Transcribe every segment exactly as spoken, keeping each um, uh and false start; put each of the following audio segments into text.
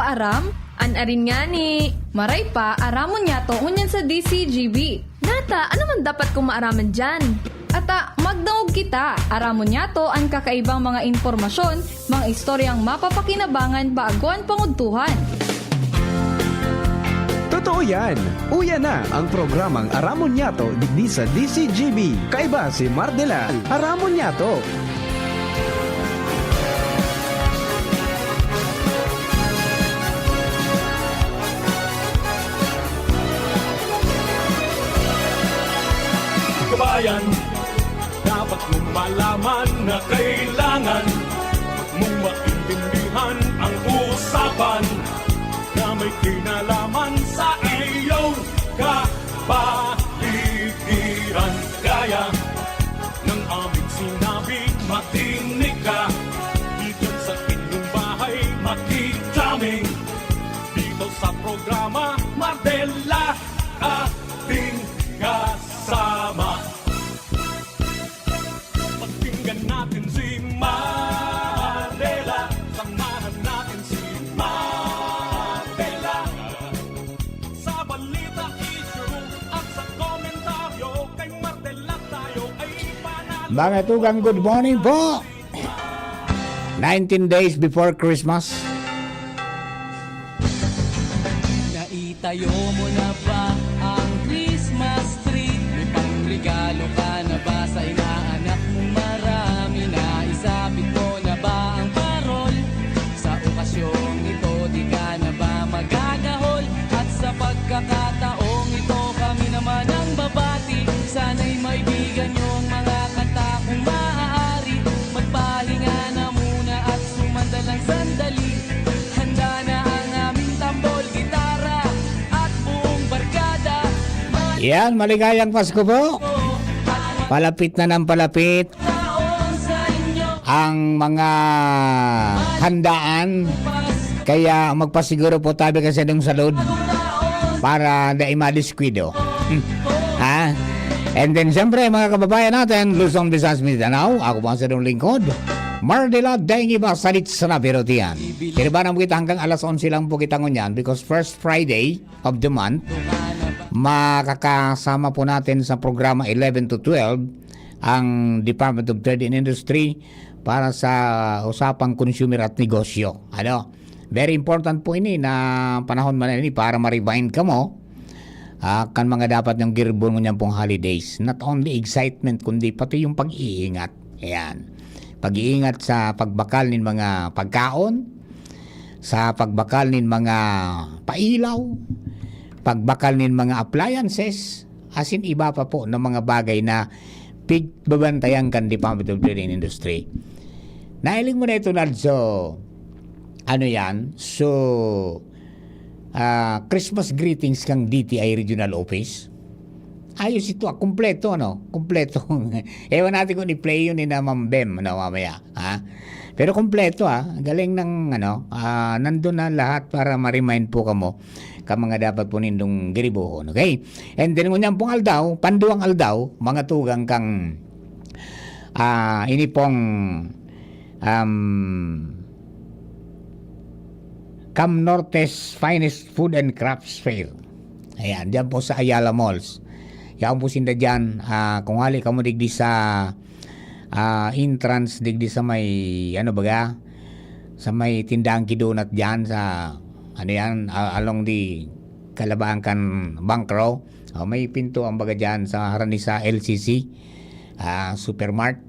Aram? An arin ngani. Maray pa, aramon niyato ngunyan sa D C G B. Nata, ano man dapat kong maaraman diyan? Ata, magdangog kita. Aramon niyato an kakaibang mga impormasyon, mga istoryang mapapakinabangan bago an pangudtuhan. Totoo yan! Uya na ang programang Aramon Niyato digdi sa D C G B. Kaiba si Mardela. Aramon Niyato! Kabayan, dapat mong malaman na kailangan mong maintindihan ang usapan na may kinalaman sa iyong kapaligiran. Kaya ng aming sinabi, makinig ka. Diyan sa inyong bahay, makikita dito sa programa, Mardela, ating kasama. Pakinggan natin si Mardela, samahan natin si Mardela. Sa balita, issue, at sa komentaryo, kay Mardela tayo ay panalo. Mga tugang, good morning po! Nineteen days before Christmas. Naitayo mo na ba ang Christmas tree? May pangregalo ka na ba sa inaanak mong marami? Naisabit mo na ba ang parol? Sa okasyong ito, di ka na ba magagahol? At sa pagkakataong ito, kami naman ang babati. Sana'y maibigan niyo ang mga kanta kung maaari. Magpahinga na muna at sumandal ng sandali. Handa na ang aming tambol, gitara at buong barkada. Yan, maligayang Pasko po. Palapit na ng palapit ang mga handaan. Kaya magpasiguro po tabi kasi dong salud para dai madiskuido. Ha? And then, siyempre, mga kababayan natin, Luzon, Visayas, Mindanao, ako po ang sarong lingkod, Mardela Deng Iba, Salit sa Nabirotian. Tinibanan mo kita hanggang alas onse lang po kita ngunyan because first Friday of the month, makakasama po natin sa programa eleven to twelve ang Department of Trade and Industry para sa usapang consumer at negosyo. Ano? Very important po ini na panahon man ini para ma-remind kamo, ah, kan mga dapat niyong giribon ngunyan pong holidays. Not only excitement, kundi pati yung pag-iingat. Ayan. Pag-iingat sa pagbakal nin mga pagkaon, sa pagbakal nin mga pailaw, pagbakal nin mga appliances, asin iba pa po na mga bagay na pigbabantayan kan Department of Trade and Industry. Nahiling mo na ito, Nads? So, ano yan? So, ah, Christmas greetings kang D T I Regional Office. Ayos ito, ah, kumpleto, ano? Kumpleto. Ewan natin kung i-play yun ni na Ma'am Bem, ano, mamaya, ha? Pero kumpleto, ah. Galing ng, ano, ah, nandun na lahat para ma-remind po kamo ka mga dapat po nindong giribohon, okay? And then, ngunyan pong aldaw, panduwang aldaw, mga tugang kang, ah, ini pong, um, Cam Norte's Finest Food and Crafts Fair. Ayan, diyan po sa Ayala Malls. Yaon po sinda diyan. Ah, kung hali kamo digdi sa, ah, entrance, digdi sa may, ano baga, sa may tindang kidonat diyan sa, ano yan, ah, along di kalabaan kan Bank Row. Oh, may pinto ang baga diyan sa harani sa L C C, ah, Supermart.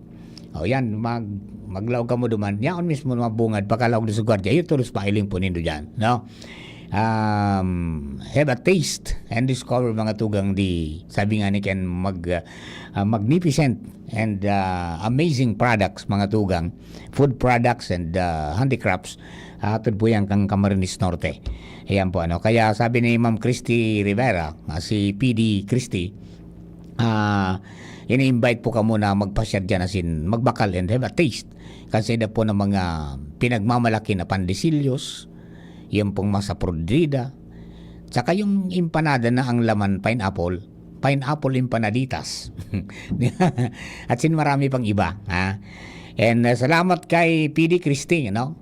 O yan, mag-, maglaog kamo duman. Yaon mismo mga bungad, pakalaog na sa gwardiya. Iyo, todos pailing po nindo dyan, no? Um, have a taste and discover, mga tugang, di, sabi nga ni Ken, mag-, ah, magnificent and, ah, amazing products, mga tugang, food products and, ah, handicrafts. Hatod po yan kang Camarines Norte. Ayan po, ano. Kaya sabi ni Ma'am Christy Rivera, ah, si P D Christy, ah, ini-invite po kamo na magpasyar dyan, as in, magbakal and have a taste. Kasi da po ng mga pinagmamalaki na pandesilyos, yung pong masa podrida, tsaka yung empanada na ang laman pineapple, pineapple empanaditas. At sin marami pang iba, ha? And, uh, salamat kay P D Christing, no?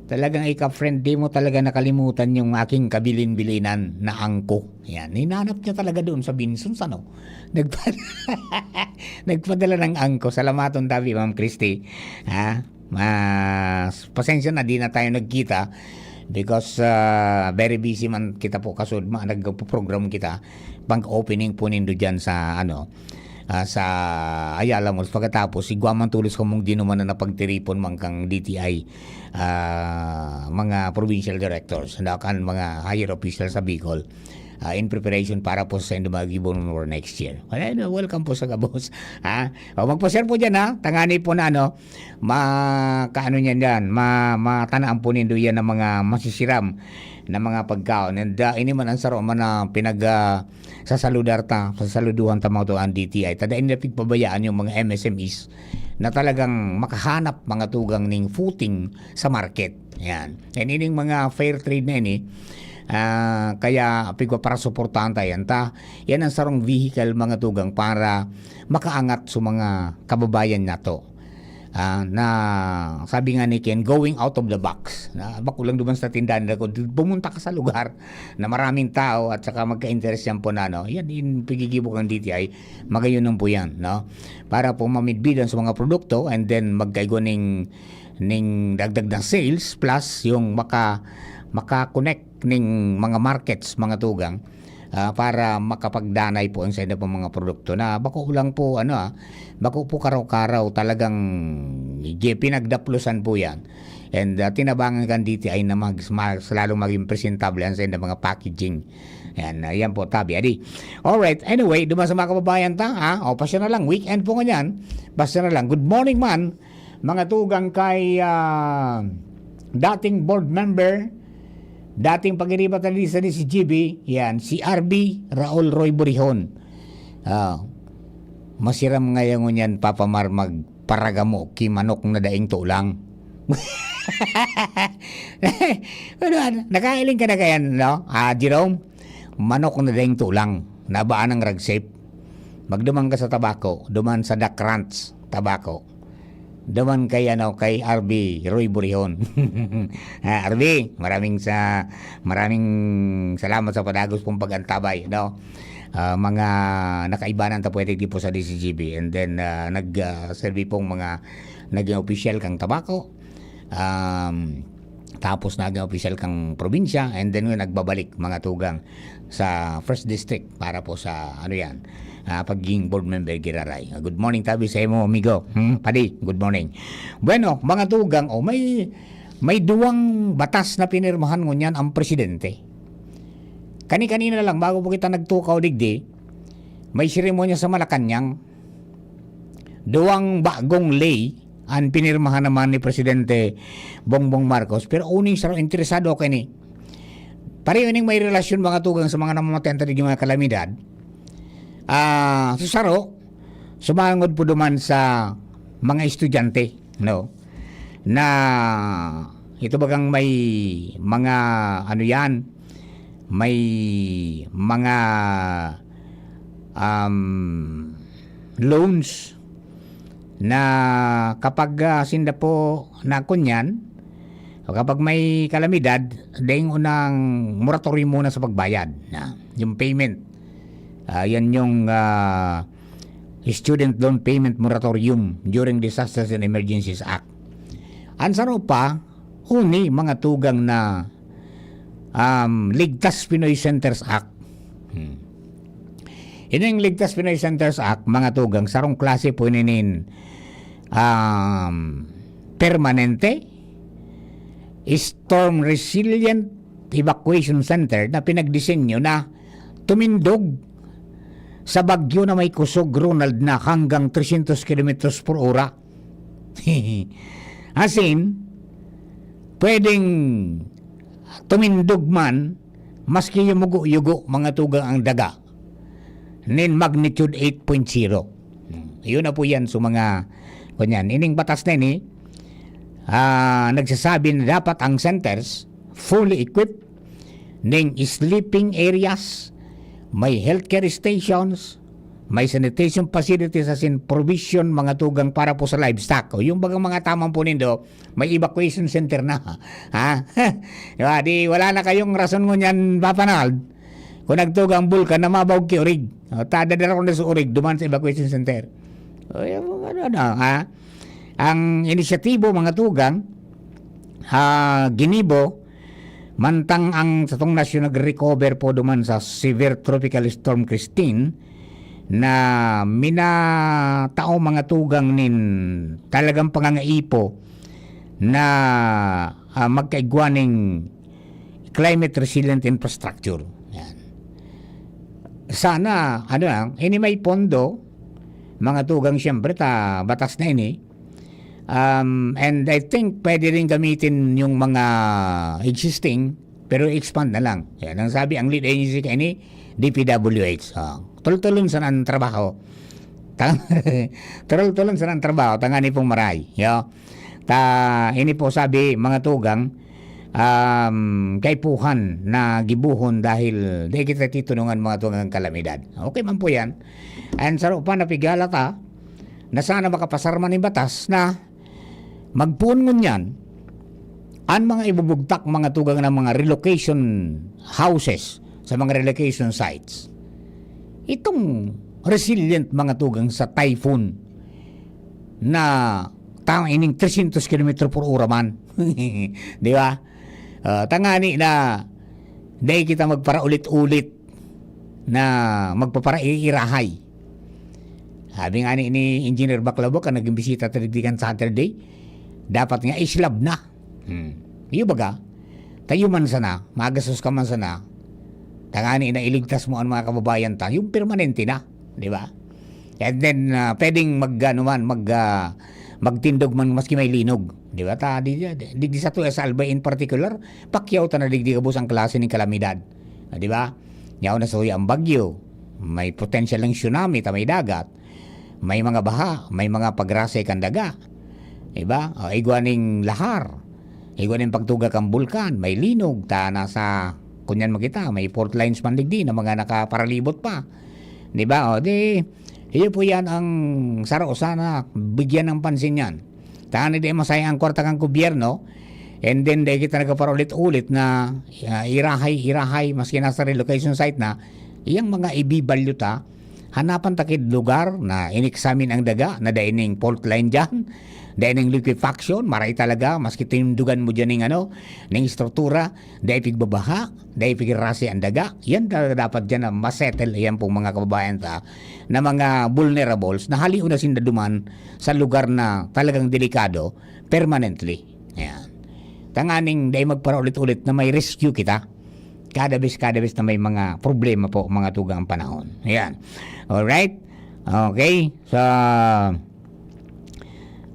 Talagang ika-friend, di mo talaga nakalimutan yung aking kabilin-bilinan na angko. Yan, hinanap niya talaga doon sa Binsons, ano? Nagpa-, nagpadala ng angko. Salamaton tabi, Ma'am Christy. Ha? Mas, pasensya na, di na tayo nagkita because, ah, very busy man kita po kasud, ma-, nagpo-program kita. Pang-opening po nindo dyan sa, ano, ah, sa Ayala Malls. Pagkatapos, igwa man tulos kamong dinuman na napagtiripon man kang D T I, ah, mga provincial directors, na kan mga higher officials sa Bicol, ah, in preparation para po sa saindo mga gibohon for next year. Well, anyway, welcome po sa gabos. Ha? O, magpa-share po dyan, ha? Tangani po na, ano, ma-, kaano niyan dyan, ma-, matanaan po nindo yan ng mga masisiram na mga pagkaon. And, ah, ini man ang saro man na pinag, ah, sasaludar ta, sasaluduhan ta mga tugang D T I. Ta dai nila pigpabayaan yung mga M S M Es na talagang makahanap mga tugang ning footing sa market. Yan. And ining mga fair trade na ini, ah, kaya pigwa para suportahan ta yan. Ta, yan ang sarong vehicle mga tugang para makaangat sa mga kababayan nato. Ah, na sabi nga ni Ken, going out of the box. Na bako lang duman sa tindahan nila, kung pumunta ka sa lugar na maraming tao at saka magka-interest yan po na, ano, yan, yung pigigibo kang D T I, magayon lang po yan, no? Para po mamidbidan sa mga produkto and then magkaigwa ning, ning dagdag na sales plus yung maka-, maka-connect ning mga markets, mga tugang, ah, para makapagdanay po ang sa inyo pong mga produkto na bako lang po, ano, ah, bako po karaw-karaw, talagang gi-, pinagdaplusan po yan. And, ah, tinabangan kan D T I na mag-, mas lalong maging presentable ang sa inyo mga packaging. Yan, ah, yan po, tabi. Adi. Alright, anyway, duman sa mga kababayan ta, ha? O, pasya na lang, weekend po ngunyan. Pasya na lang. Good morning man, mga tugang kay, ah, dating board member, dating pagiriba tali sa D C G B, yan, si R B Raul Roy Burihon. Ah, masiram ngayon ngunyan, Papa Mar, magparagamo ki manok na daing tulang. Ano, ano, nakailing ka na kayan, no? Ah, Jerome, manok na daing tulang. Nabaan ang ragsip. Magduman ka sa Tabaco, duman sa Duck Ranch, Tabaco. Duman kay, ano, kay R B Roy Burihon. Ah, R B, maraming sa, maraming salamat sa padagos pong pag-antabay, no? Ah, mga nakaibanan ta pwede di po sa D C G B. And then, ah, nag, ah, serve pong mga naging opisyal kang Tabaco. Um, tapos naging opisyal kang probinsya. And then, yun, nagbabalik mga tugang sa First District para po sa, ano yan, ah, pagiging board member giraray. Ah, good morning, tabi sa imo, amigo. Hmm, padi, good morning. Bueno, mga tugang, oh, may, may duwang batas na pinirmahan ngunyan ang presidente. Kani-kanina lang, bago po kita nagtukaw digdi, may seremonya sa Malacañang. Duwang bagong ley an pinirmahan naman ni Presidente Bongbong Marcos. Pero uning saro, interesado ako ini. Pareho ning may relasyon, mga tugang, sa mga namamatean ta digdi mga kalamidad. Ah, sa saro, sumangod po duman sa mga estudyante, no? Na ito bagang may mga, ano yan, may mga, um, loans na kapag, ah, sinda po na kunyan, o kapag may kalamidad, daing unang moratorium muna sa pagbayad na yung payment. Ah, yan yung, ah, Student Loan Payment Moratorium during Disasters and Emergencies Act. Ang saro pa, uni, mga tugang, na, um, Ligtas Pinoy Centers Act. Hmm. Ining Ligtas Pinoy Centers Act, mga tugang, sarong klase po ninin, um, permanente, storm resilient evacuation center na pinagdisenyo na tumindog sa bagyo na may kusog, Ronald, na hanggang trescientos kilometros por ora. As in, pwedeng tumindog man, maski yumugo-yugo, mga tugang, ang daga nin magnitude eight point zero. Hmm, yun na po yan. So, mga, kunyan, ining batas na ini, ah, nagsasabi na dapat ang centers fully equipped, ning sleeping areas, may healthcare stations, May sanitation facilities asin provision, mga tugang, para po sa livestock. O, yung bagang mga taman po nindo, may evacuation center na. Ha? Diba? Di wala na kayong rason ngunyan, Papa Nald. Kung nagtugang bulkan na mabaog ki Orig. O, ta, dadara ko na sa Orig, duman sa evacuation center. O, yung mga ano, ano, ha? Ang inisyatibo, mga tugang, ha, ginibo, mantang ang satong nasyon nag-recover po duman sa severe Tropical Storm Christine, na minatao, mga tugang, nin talagang pangangaipo na, ah, magkaigwa ning climate resilient infrastructure. Yan. Sana, ano lang, ini may pondo, mga tugang, siyempre, ta, batas na ini. Um, and I think pwede rin gamitin yung mga existing, pero expand na lang. Yan ang sabi ang lead agency kaini, D P W H. Ah, tultulon sana ang trabaho. Tang-, tultulon sana ang trabaho, tangani pong maray. Yo. Ta, ini po sabi, mga tugang, um, kaipuhan na gibuhon dahil di kita titunungan, mga tugang, kalamidad. Okay man po yan. And saro pa, napigala ta, na sana makapasar man yung batas na magpoon ngunyan an mga ibubugtak, mga tugang, ng mga relocation houses sa mga relocation sites. Itong resilient, mga tugang, sa typhoon na tao ining trescientos kilometro por ora man. Di ba? Ah, tangani na dai kita magparaulit-ulit na magpaparairahay. Sabi nga ni, ni Engineer Baclaboc, ang naging bisita ta digdi kan Saturday, dapat nga islab na. Hmm. Iyo baga, tayo man sana, magastos ka man sana, tangani na iligtas mo ang mga kababayan ta, yung permanente na, di ba? And then, ah, pwedeng mag, ano man, mag, ah, magtindog man maski may linog, di ba? Ta, di, di, di, di sa to, sa Albay in particular, pakyaw ta na digdi gabos ang klase ning kalamidad. Ah, di ba? Yaon na suya ang bagyo, may potential ng tsunami ta may dagat, may mga baha, may mga pagrasay kan daga. Di ba? O, igwa ning lahar, igwa ning pagtuga kan bulkan, may linog, ta nasa, kunyan mo kita, may fault lines man digdi na mga nakaparalibot pa. Di ba? O, di, iyo po yan ang saro sana bigyan ng pansin yan. Tani di masaya ang kwarta kan gobyerno, and then di kita nagpaparulit-ulit na, ah, irahay, irahay, maski nasa relocation site na, iyang mga ibibalyo ta, hanapan ta kid lugar na in-examine ang daga, na dai ning fault line dyan, dai ning liquefaction, maray talaga, maski tindugan mo dyan ning ano, ning estruktura, dai pigbabaha, dai pigrase ang daga. Yan talaga dapat dyan na masettle, yan pong mga kababayan ta, na mga vulnerables, na halion na sinda duman sa lugar na talagang delikado, permanently. Ayan. Tanganing dai magparaulit-ulit na may rescue kita. Kada bes, kada bes na may mga problema po, mga tugang panahon. Ayan. Alright? Okay. So,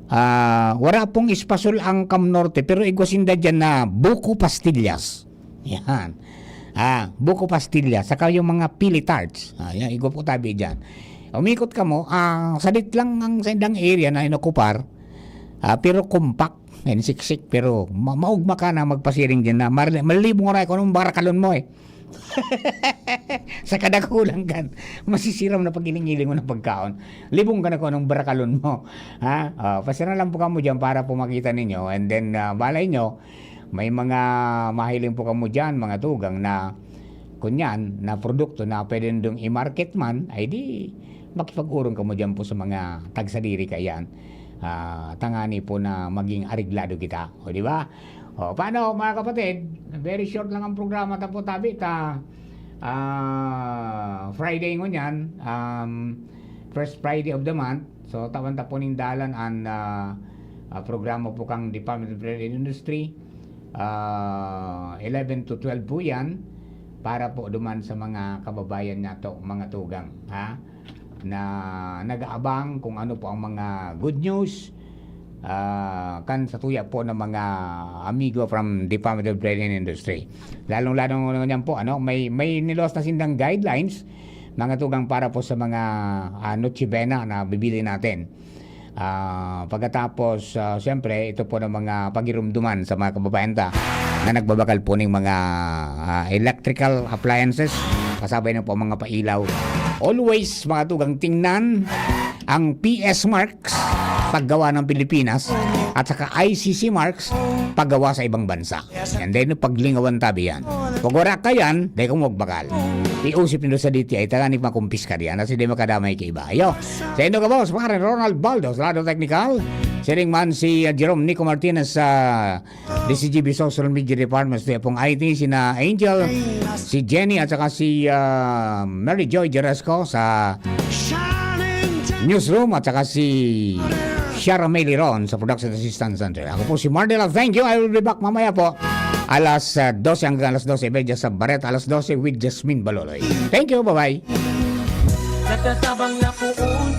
ah, wala pong espasol ang Cam Norte, pero igwa sinda dyan na buko pastillas. Yan. Ah, buko pastillas. Saka yung mga pili tarts. Ah, yan, igwa po tabi dyan. Umikot ka mo, ah, sadit lang ang sa indang area na inokupar. Ah, pero compact. Yan, siksik, pero ma-, maugma ka na magpasiring dyan na mar-, malibong na kung anong barakalon mo eh. Sa kadakulan kan, masisiram na pag-iling-iling mo na pagkaon. Libong ka na kung anong barakalon mo. Ha? Ah, pasira lang po kamo dyan para po makita ninyo. And then, ah, malay nyo, may mga mahiling po kamo dyan, mga tugang na kunyan, na produkto na pwede nindong i-market man, ay di, makipag-urong kamo dyan po sa mga tagsadiri kaiyan. Ah, tangani po na maging areglado kita. O, di ba? O, paano, mga kapatid? Very short lang ang programa ta po, tabi ta. Ah, Friday ngunyan, um, first Friday of the month. So, tawan ta po ning dalan an, ah, ah, programa po kang Department of Trade and Industry. Ah, eleven to twelve po yan para po duman sa mga kababayan nato, mga tugang, ha? Na nag-aabang kung ano po ang mga good news, ah, kan sa tuya po ng mga amigo from Department of Trade and Industry. Lalong-lalo na niyan po, ano, may, may nilos na sindang guidelines, mga tugang, para po sa mga, ah, Noche Buena na bibili natin. Ah, pagkatapos, ah, siyempre, ito po ng mga pagirumduman sa mga kababayan ta. na nagbabakal po ning mga, ah, electrical appliances, kasabay na po ang mga pailaw. Always, mga tugang, tingnan ang P S marks, paggawa ng Pilipinas, at saka I C C marks, paggawa sa ibang bansa. And then, paglingawan tabi yan. Pag wala ka yan, dai ka magbakal. Iusip nindo sa D T I, tanganing makumpiskar yan, kasi di makadamay kaiba. Ayo, sa indo ka, boss, pare Ronald Baldo, sa lado technical. Siring man si, uh, Jerome Nico Martinez sa D C G B Social Media Department, sa pong I T, sina Angel, si Jenny, at saka si, uh, Mary Joy Jeresco sa newsroom, at saka si Shara May Liron sa production assistance center. Ako po si Mardela. Thank you. I will be back mamaya po. Alas, uh, dose hanggang alas dose y media sa Bareta, alas dose with Jasmine Baloloy. Thank you. Bye-bye. Nagtatabang na puon